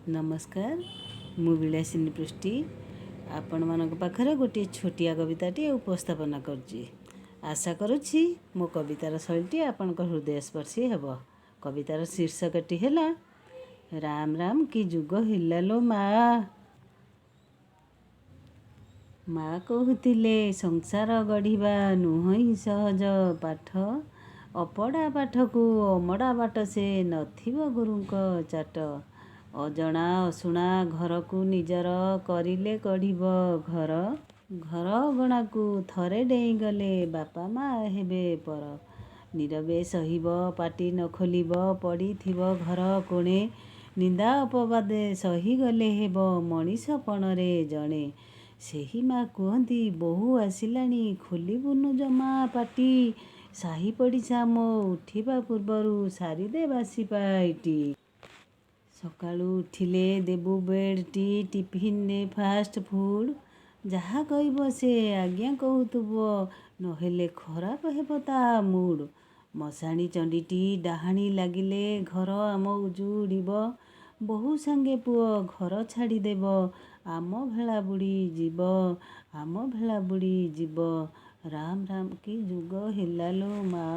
ନମସ୍କାର, ମୁଁ ବିଳାସିନୀ ପୃଷ୍ଟି ଆପଣମାନଙ୍କ ପାଖରେ ଗୋଟିଏ ଛୋଟିଆ କବିତାଟିଏ ଉପସ୍ଥାପନା କରୁଛି। ଆଶା କରୁଛି ମୋ କବିତାର ଶୈଳୀଟି ଆପଣଙ୍କ ହୃଦୟସ୍ପର୍ଶୀ ହେବ। କବିତାର ଶୀର୍ଷକଟି ହେଲା ରାମ ରାମ କି ଯୁଗ ହେଲା ଲୋ ମା। ମା କହୁଥିଲେ, ସଂସାର ଗଢ଼ିବା ନୁହଁଇ ସହଜ ପାଠ। ଅପଢ଼ା ପାଠକୁ ଅମଡ଼ା ବାଟ ସେ ନଥିବ ଗୁରୁଙ୍କ ଚାଟ। ଅଜଣା ଅଶୁଣା ଘରକୁ ନିଜର କରିଲେ ଗଢ଼ିବ ଘର। ଘର ଅଗଣାକୁ ଥରେ ଡେଇଁଗଲେ ବାପା ମା ହେବେ ପର। ନୀରବେ ସହିବ, ପାଟି ନ ଖୋଲିବ, ପଡ଼ିଥିବ ଘର କୋଣେ। ନିନ୍ଦା ଅପବାଦେ ସହିଗଲେ ହେବ ମଣିଷ ପଣରେ ଜଣେ। ସେହି ମା କୁହନ୍ତି, ବୋହୂ ଆସିଲାଣି ଖୋଲିବୁନୁ ଜମା ପାଟି। ସାହି ପଡ଼ିଶା ମୋ ଉଠିବା ପୂର୍ବରୁ ସାରିଦେ ବାସି ପାଇଟି। ସକାଳୁ ଉଠିଲେ ଦେବୁ ବେଡ଼୍ ଟି, ଟିଫିନରେ ଫାଷ୍ଟ ଫୁଡ଼୍। ଯାହା କହିବ ସେ ଆଜ୍ଞା କହୁଥିବ, ନହେଲେ ଖରାପ ହେବ ତା ମୁଡ଼୍। ମଶାଣି ଚଣ୍ଡୀଟି ଡାହାଣୀ ଲାଗିଲେ ଘର ଆମ ଉଜୁଡ଼ିବ। ବୋହୂ ସାଙ୍ଗେ ପୁଅ ଘର ଛାଡ଼ିଦେବ, ଆମ ଭେଳା ବୁଡ଼ିଯିବ, ଆମ ଭେଳା ବୁଡ଼ିଯିବ। ରାମ ରାମ କି ଯୁଗ ହେଲା ଲୋ ମା।